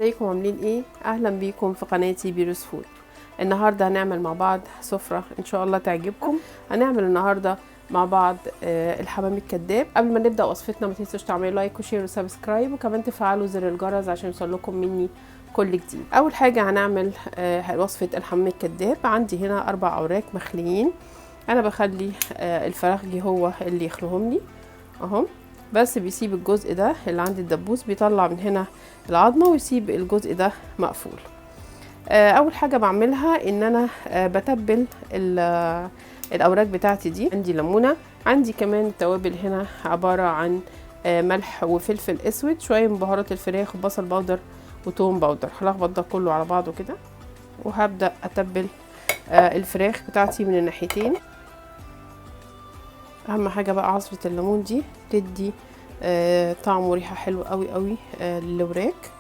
ازيكم عاملين ايه؟ اهلا بيكم في قناتي بيروس فود. النهارده هنعمل مع بعض سفره ان شاء الله تعجبكم. هنعمل النهارده مع بعض الحمام الكذاب. قبل ما نبدا وصفتنا ما تنسوش تعملوا like و share و subscribe، وكمان تفعلوا زر الجرس عشان يوصل لكم مني كل جديد. اول حاجة هنعمل وصفه الحمام الكذاب. عندي هنا 4 اوراق مخليين، انا بخلي الفراخجي هو اللي يخليهم لي اهو، بس بيسيب الجزء ده اللي عند الدبوس، بيطلع من هنا العظمة ويسيب الجزء ده مقفول. اول حاجة بعملها ان انا بتبل الاوراق بتاعتي دي. عندي ليمونه، عندي كمان التوابل هنا عبارة عن ملح وفلفل اسود، شوية من بهارات الفراخ وبصل powder وتوم powder. هلخبط ده كله على بعضه كده، وهبدا اتبل الفراخ بتاعتي من الناحيتين. اهم حاجة بقى عصره الليمون دي تدي طعم وريحه حلوة قوي قوي للوراك.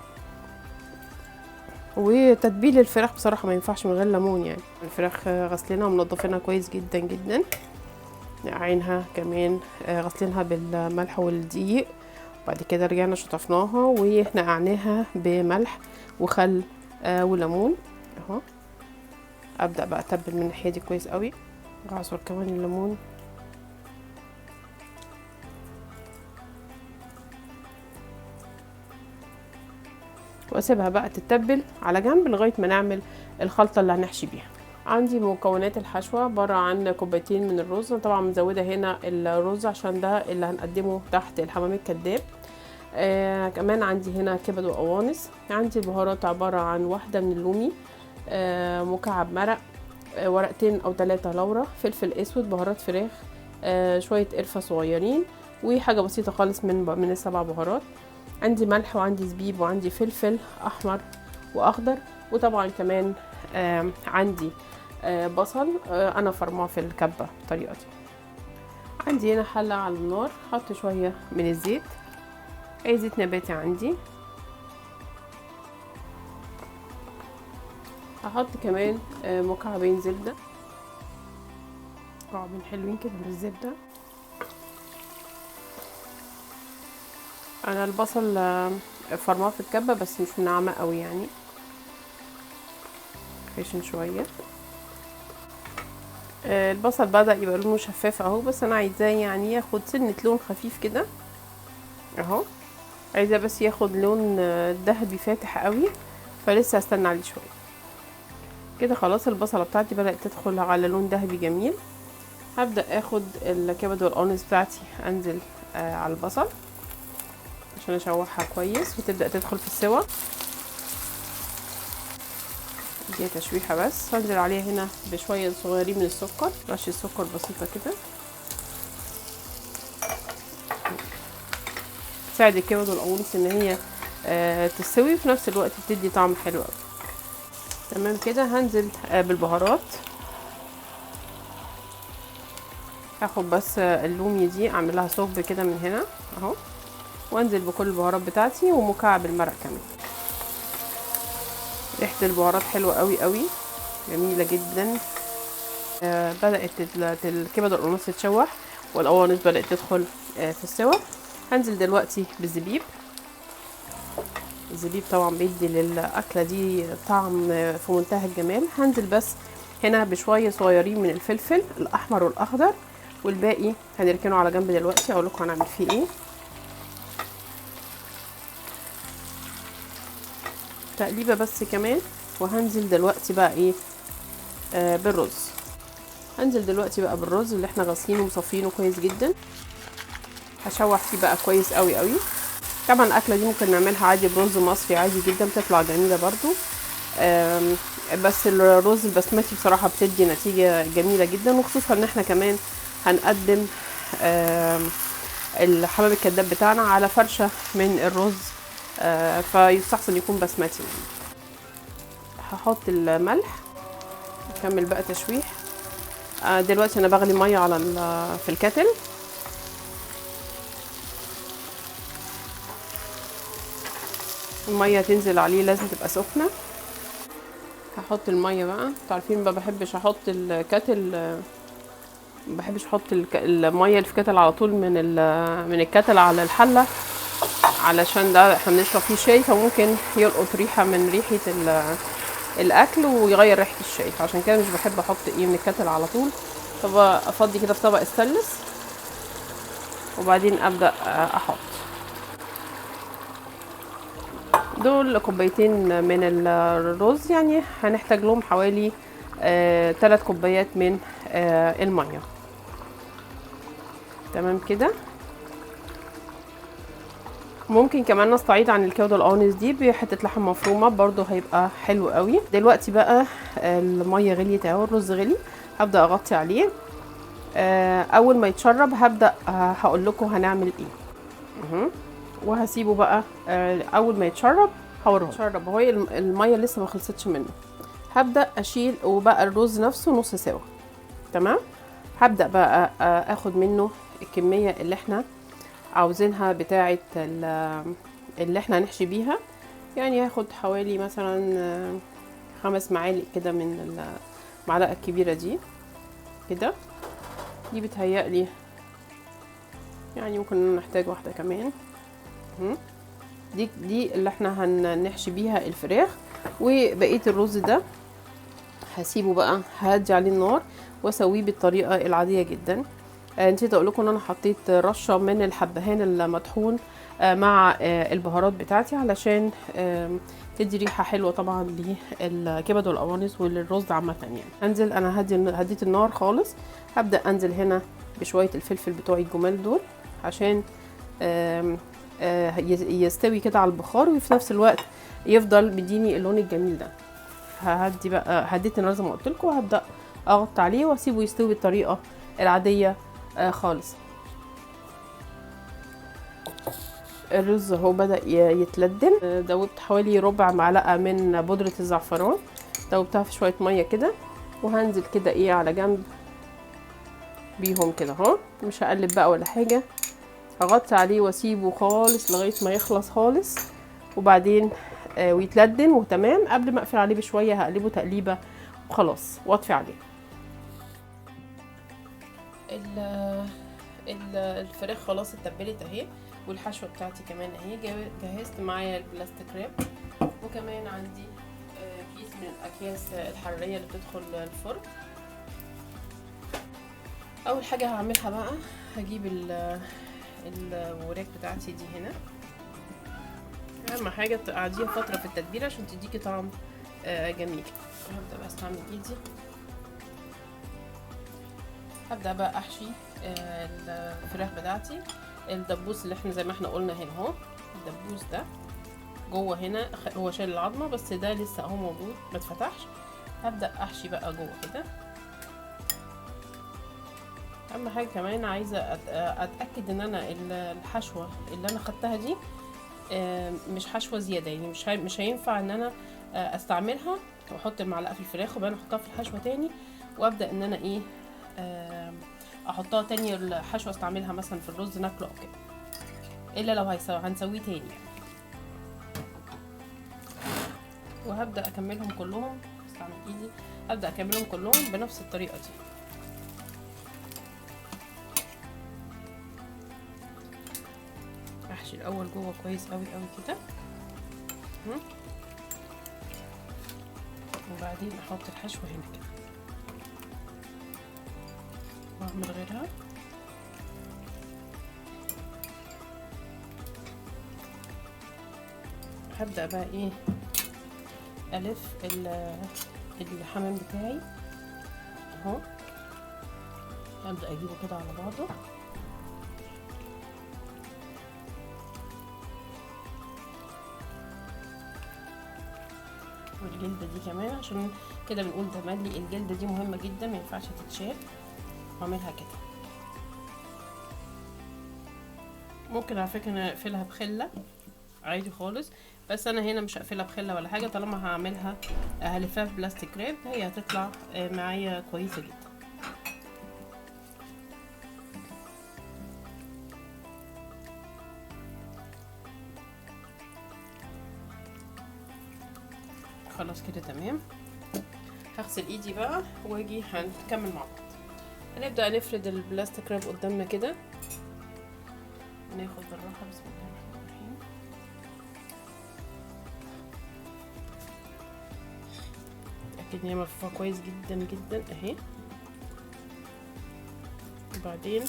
وتتبيل الفراخ بصراحة ما ينفعش من غير ليمون، يعني الفراخ غسلينها ومنضفينها كويس جدا جدا، عينها كمان غسلينها بالملح والدقيق، وبعد كده رجعنا شطفناها ونقعناها بملح وخل وليمون اهو. ابدا بقى اتبل من الناحية دي كويس قوي، اعصر كمان الليمون. واسيبها بقى تتبل على جنب لغاية ما نعمل الخلطة اللي هنحشي بيها. عندي مكونات الحشوه عبارة عن كوبايتين من الرز، انا طبعا مزوده هنا الرز عشان ده اللي هنقدمه تحت الحمام الكذاب. كمان عندي هنا كبد وقوانص. عندي البهارات عبارة عن واحدة من اللومي، مكعب مرق، ورقتين او 3 لورا، فلفل اسود، بهارات فراخ، شوية قرفه صغيرين، وحاجه بسيطة خالص من ال7 بهارات. عندي ملح وعندي زبيب وعندي فلفل احمر واخضر، وطبعا كمان عندي بصل انا فرماه في الكبه بالطريقة دي. عندي هنا حله على النار، حط شوية من الزيت، اي زيت نباتي عندي. هحط كمان مكعبين زبدة، مكعبين حلوين كده من الزبدة. انا البصل فرماه في الكبه بس مش ناعمة قوي، يعني خشن شوية. البصل بدأ يبقى لونه شفاف اهو، بس انا عايزاه يعني ياخد سنة لون خفيف كده اهو، عايزاه بس ياخد لون ذهبي فاتح قوي، فلسه هستنى عليه شوية كده. خلاص البصله بتاعتي بدأت تدخل على لون ذهبي جميل. هبدأ اخد الكبد والقوانص بتاعتي، انزل على البصل عشان اشوحها كويس وتبدأ تدخل في السوا. دي تشويحة بس. هنزل عليها هنا بشوية صغيرين من السكر، رشة سكر بسيطة كده تساعد الكبد والقوانص ان هي تستوي، وفي نفس الوقت بتدي طعم حلو قوي. تمام كده. هنزل بالبهارات. هاخد بس اللومي دي اعمل لها ثقب كده من هنا اهو، وانزل بكل البهارات بتاعتي ومكعب المرق كمان. ريحه البهارات حلوة قوي قوي، جميلة جدا. بدات الكبد والقوانص تتشوح، والقوانص بدات تدخل في السوا. هنزل دلوقتي بالزبيب. الزبيب طبعا بيدي للاكله دي طعم في منتهى الجمال. هنزل بس هنا بشوية صغيرين من الفلفل الاحمر والاخضر، والباقي هنركنه على جنب دلوقتي اقول لكم هنعمل فيه ايه. تقليبه بس كمان، وهنزل دلوقتي بقى ايه بالرز. هنزل دلوقتي بقى بالرز اللي احنا غاسلينه ومصفينه كويس جدا. هشوح فيه بقى كويس قوي قوي. طبعا الاكلة دي ممكن نعملها عادي برز مصري عادي جدا، بتطلع جميلة برضو. بس الرز البسمتي بصراحة بتدي نتيجة جميلة جدا، وخصوصا ان احنا كمان هنقدم الحمام الكذاب بتاعنا على فرشه من الرز، فيستحسن يكون بسمتي. هحط الملح، اكمل بقى تشويح. دلوقتي انا بغلي مية على في الكتل. المية تنزل عليه لازم تبقى سخنة. هحط المية بقى، انتوا عارفين ما بحبش احط الكتل، ما بحبش احط المية اللي في الكتل على طول من الكتل على الحلة، علشان ده احنا بنشرب فيه شاي، فممكن يلقط ريحه من ريحه الاكل ويغير ريحه الشاي، فعشان كده مش بحب احط ايه من ال kettle على طول. فافضي كده في طبق ستانلس وبعدين ابدا احط. دول كوبايتين من الرز، يعني هنحتاج لهم حوالي 3 كوبايات من المية. تمام كده. ممكن كمان نستعيض عن الكبده القوانص دي بحته لحم مفرومه، برضو هيبقى حلو قوي. دلوقتي بقى المية غليت اهو، الرز غلي، هبدا اغطي عليه. اول ما يتشرب هبدا هقول لكم هنعمل ايه. وهسيبه بقى اول ما يتشرب هوريه. اتشرب اهو، المية لسه ما خلصتش منه. هبدا اشيل، وبقى الرز نفسه نص سوا. تمام. هبدا بقى اخد منه الكمية اللي احنا عاوزينها بتاعه اللي احنا هنحشي بيها. يعني هاخد حوالي مثلا 5 معالق كده من المعلقة الكبيرة دي كده، دي بتهيألي يعني ممكن نحتاج واحدة كمان. دي اللي احنا هنحشي بيها الفراخ. وبقية الرز ده هسيبه بقى، ههدي عليه النار واسويه بالطريقة العادية جدا. نسيت اقول لكم ان انا حطيت رشه من الحبهان المطحون مع البهارات بتاعتي علشان تدي ريحه حلوة طبعا للكبد والقوانص وللرز عامة. يعني انزل انا هديت النار خالص. هبدا انزل هنا بشوية الفلفل بتوعي الجمال دول عشان يستوي كده على البخار، وفي نفس الوقت يفضل مديني اللون الجميل ده. ههدي بقى، هديت النار زي ما قلت لكم، وهبدا اغطي عليه واسيبه يستوي بالطريقة العادية خالص. الرز اهو بدأ يتلدن. دوبت حوالي ربع معلقة من بودرة الزعفران، دوبتها في شوية مية كده، وهنزل كده ايه على جنب بيهم كده اهو. مش هقلب بقى ولا حاجة، هغطي عليه واسيبه خالص لغاية ما يخلص خالص، وبعدين ويتلدن وتمام. قبل ما اقفل عليه بشوية هقلبه تقليبة وخلاص واطفي عليه. الفراخ خلاص اتبلت اهي، والحشوه بتاعتي كمان اهي. جهزت معايا البلاستيك راب، وكمان عندي كيس من الاكياس الحرارية اللي بتدخل الفرن. اول حاجة هعملها بقى هجيب الوراك بتاعتي دي هنا. اهم حاجة تقعديها فترة في التتبيله عشان تديكي طعم جميل. هبدا بقى استعمل ايدي، هبدا بقى احشي الفراخ بتاعتي. الدبوس اللي احنا زي ما احنا قلنا هنا اهو، الدبوس ده جوه هنا هو شال العظمة، بس ده لسه اهو موجود ما اتفتحش. هبدا احشي بقى جوه كده. اهم حاجة كمان عايزه اتاكد ان انا الحشوه اللي انا خدتها دي مش حشوه زيادة، يعني مش هينفع ان انا استعملها واحط المعلقة في الفراخ وبعدين احطها في الحشوه تاني، وابدا ان انا ايه احطها تاني الحشوه استعملها مثلا في الرز ناكله او كده، الا لو هنسويه تاني يعني. وهبدا اكملهم كلهم، استعمل ايدي، هبدا اكملهم كلهم بنفس الطريقة دي. احشي الاول جوه كويس قوي قوي كده، وبعدين احط الحشوه هنا كده واعمل غيرها. هبدأ بقى ايه الف الحمام بتاعي اهو، هبدأ اجيبه كده على بعضه. والجلدة دي كمان عشان كده بنقول تملي الجلدة دي مهمة جدا، ما ينفعش تتشال. واعملها كده. ممكن على فكرة انا اقفلها بخلة عادي خالص، بس انا هنا مش هقفلها بخلة ولا حاجة، طالما هعملها هلفها في بلاستيك راب هي هتطلع معايا كويسة جدا. خلاص كده تمام. هغسل ايدي بقى واجي هنكمل مع بعض. هنبدأ نفرد البلاستيك راب قدامنا كده، ناخد بالراحة، بسم الله الرحمن الرحيم. اتاكد ان هي ملفوفه كويس جدا جدا اهي. وبعدين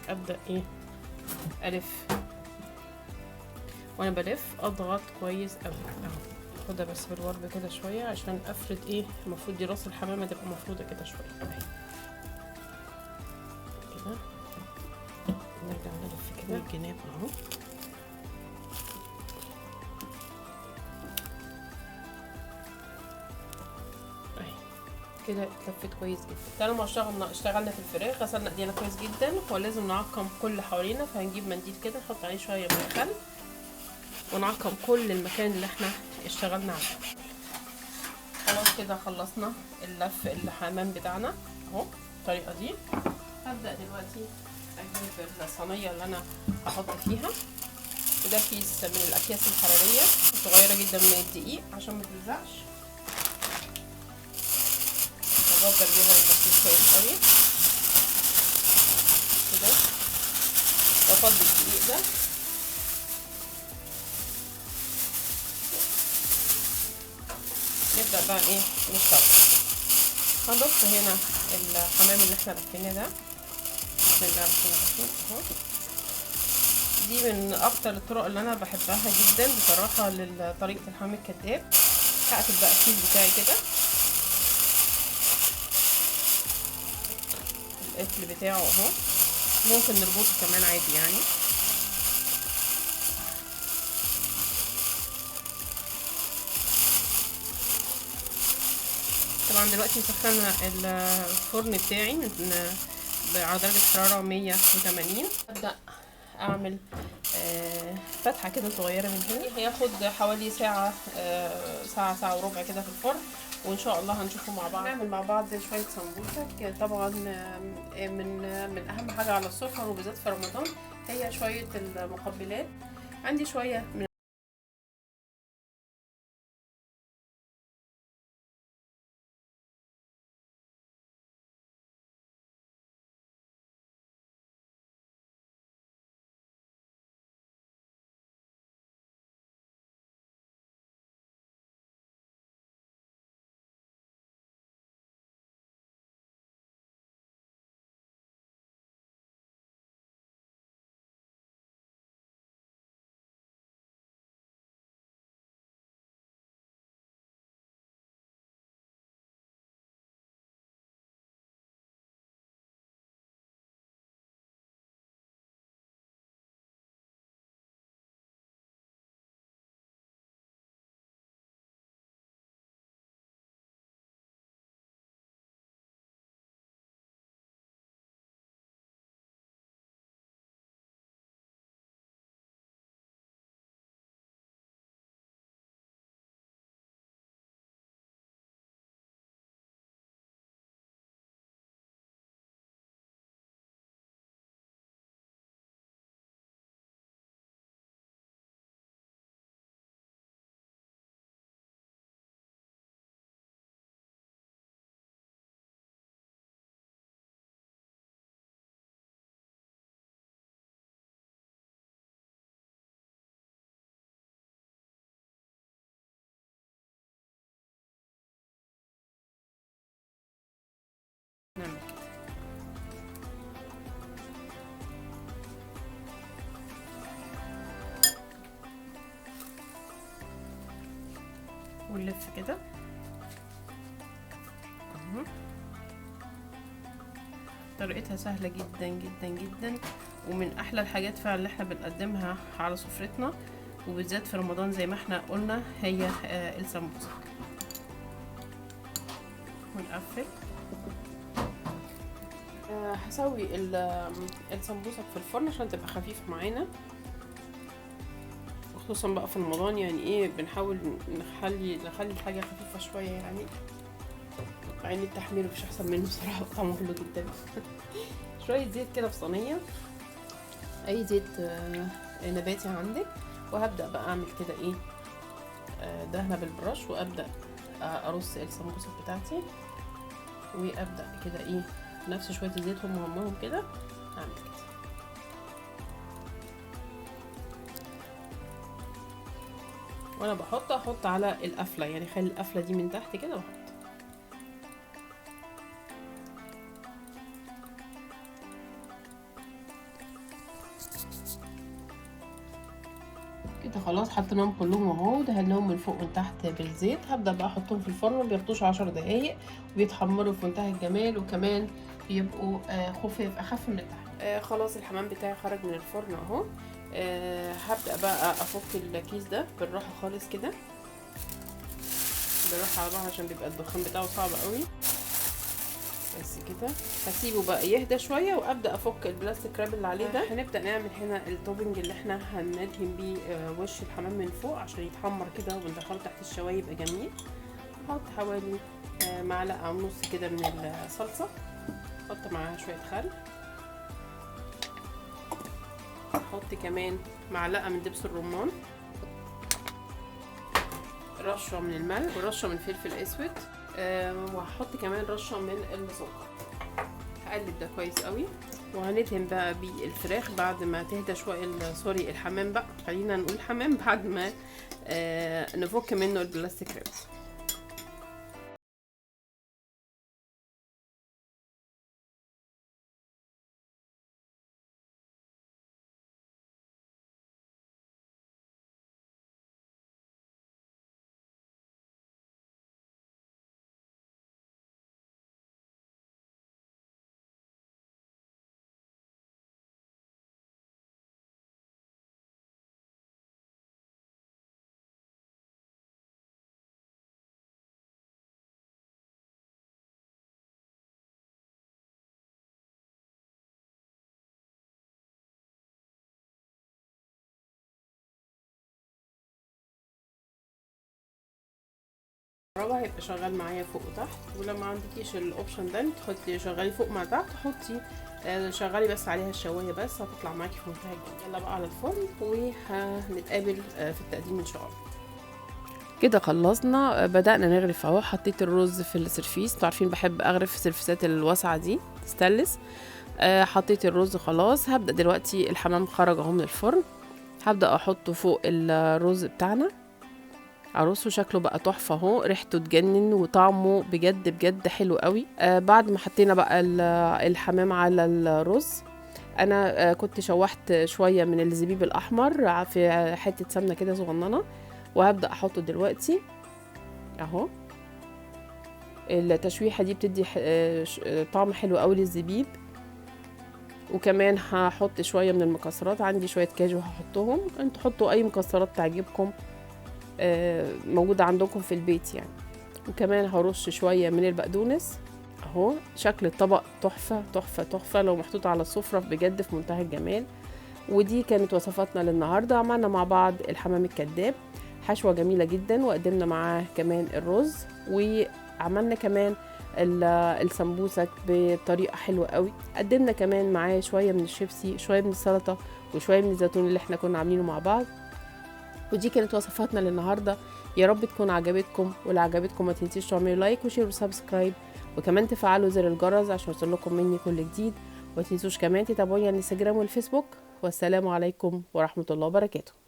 ابدا ايه الف، وانا بلف اضغط كويس قوي اهو. اخدها بس بالورب كده شوية عشان افرد ايه، المفروض دي راس الحمامة تبقى مفروده كده شوية اهي كده. نرجع نلف كده الجناب اهو. اهي كده اتلفت كويس جدا. طالما اشتغلنا في الفراخ غسلنا ايدينا كويس جدا، ولازم نعقم كل اللي حوالينا، فهنجيب منديل كده نحط عليه شوية من الخل ونعقم كل المكان اللي احنا اشتغلنا عليه. خلاص كده خلصنا اللف الحمام بتاعنا اهو بالطريقة دي. هبدا دلوقتي اجيب الصينية اللي انا هحط فيها، وده كيس من الاكياس الحرارية صغيرة جدا من الدقيق عشان ما تلزقش، بغبر بيها التركيز كويس قوي كده، وافضي الدقيق ده. نبدأ بقى ايه نشتغل. هنضيف هنا الحمام اللي احنا لفيناه ده، بسم الله الرحمن الرحيم اهو. دي من اكتر الطرق اللي انا بحبها جدا بصراحة لطريقة الحمام الكداب. هقفل بقى الكيس بتاعي كده، القفل بتاعه اهو، ممكن نربطه كمان عادي يعني. طبعا دلوقتي مسخنه الفرن بتاعي من على درجه حرارة 180. ابدا اعمل فتحه كده صغيرة من هنا، هياخد حوالي ساعة ساعة وربع كده في الفرن، وان شاء الله هنشوفه مع بعض. نعمل مع بعض شوية سمبوسك. طبعا من اهم حاجة على السفر وبالذات في رمضان هي شوية المقبلات. عندي شوية من نعمل كده. ونلف كده. طريقتها سهلة جدا جدا جدا، ومن احلى الحاجات فعلا اللي احنا بنقدمها على سفرتنا وبالذات في رمضان زي ما احنا قلنا هي السمبوسك. ونقفل. هسوي السمبوسك في الفرن عشان تبقى خفيفة معانا، وخصوصا بقى في رمضان يعني ايه بنحاول نخلي الحاجة خفيفة شوية يعني، مع ان التحمير مش احسن منه بصراحة، طعمه حلو جدا. شوية زيت كده في صينية، اي زيت نباتي عندك. وهبدأ بقى اعمل كده ايه دهنة بالبرش، وابدأ ارص السمبوسك بتاعتي، وابدأ كده ايه نفس شوية الزيت هم همهم كده اعمل كده. وانا بحط احط على القفلة، يعني خلي القفلة دي من تحت كده واحط. خلاص حطيناهم كلهم اهو، دهناهم من فوق ومن تحت بالزيت. هبدا بقى احطهم في الفرن، ما بياخدوش 10 دقايق وبيتحمروا في منتهى الجمال، وكمان بيبقوا خفاف، اخف من التحمير. خلاص الحمام بتاعي خرج من الفرن اهو. هبدا بقى افك الكيس ده بالراحة خالص كده، بالراحة على بعض عشان بيبقى الدخان بتاعه صعب قوي. بس كده هسيبه بقى يهدى شوية وابدا افك ال plastic wrap اللي عليه ده. هنبدا نعمل هنا ال topping اللي احنا هندهن بيه وش الحمام من فوق عشان يتحمر كده وندخله تحت الشوايه يبقى جميل. هحط حوالي معلقه ونص كده من الصلصه، احط معاها شوية خل، احط كمان معلقه من دبس الرمان، رشه من الملح ورشه من فلفل اسود، وهحط كمان رشه من السكر. هقلب ده كويس قوي، وهندهن بقى بالفراخ بعد ما تهدى شوية، sorry الحمام بقى، خلينا نقول حمام، بعد ما نفك منه ال plastic wrap. هيبقى شغال معايا فوق وتحت، ولو ما عندكيش ال option ده تحطي شغالي فوق مع تحت، حطي شغالي بس عليها الشوايه بس، هتطلع معاكي في منتهى الجمال. يلا بقى على الفرن، وهنتقابل في التقديم ان شاء الله. كده خلصنا، بدأنا نغرف اهو. حطيت الرز في ال service، انتوا عارفين بحب اغرف في السرفيسات الواسعة دي ستانلس. حطيت الرز خلاص. هبدأ دلوقتي الحمام خرج اهو من الفرن، هبدأ احطه فوق الرز بتاعنا. عروسه شكله بقى تحفة اهو، ريحته تجنن وطعمه بجد بجد حلو قوي. بعد ما حطينا بقى الحمام على الرز، انا كنت شوحت شوية من الزبيب الاحمر في حتة سمنه كده صغننه، وهبدا احطه دلوقتي اهو. التشويحه دي بتدي طعم حلو قوي للزبيب. وكمان هحط شوية من المكسرات، عندي شوية كاجو هحطهم، انتوا حطوا اي مكسرات تعجبكم موجودة عندكم في البيت يعني. وكمان هرش شوية من البقدونس اهو. شكل الطبق تحفة تحفة تحفة، لو محطوط على السفرة بجد في منتهى الجمال. ودي كانت وصفاتنا للنهاردة. عملنا مع بعض الحمام الكذاب، حشوة جميلة جدا، وقدمنا معاه كمان الرز، وعملنا كمان السمبوسك بطريقة حلوة قوي. قدمنا كمان معاه شوية من الشيبسي، شوية من السلطة، وشوية من الزيتون اللي احنا كنا عاملينه مع بعض. ودي كانت وصفاتنا للنهاردة، يا رب تكون عجبتكم، ولو عجبتكم ما تنسيش تعملوا like و share و subscribe، وكمان تفعلوا زر الجرس عشان يوصلكم مني كل جديد. وما تنسوش كمان تتابعوني على الانستجرام والفيسبوك. والسلام عليكم ورحمة الله وبركاته.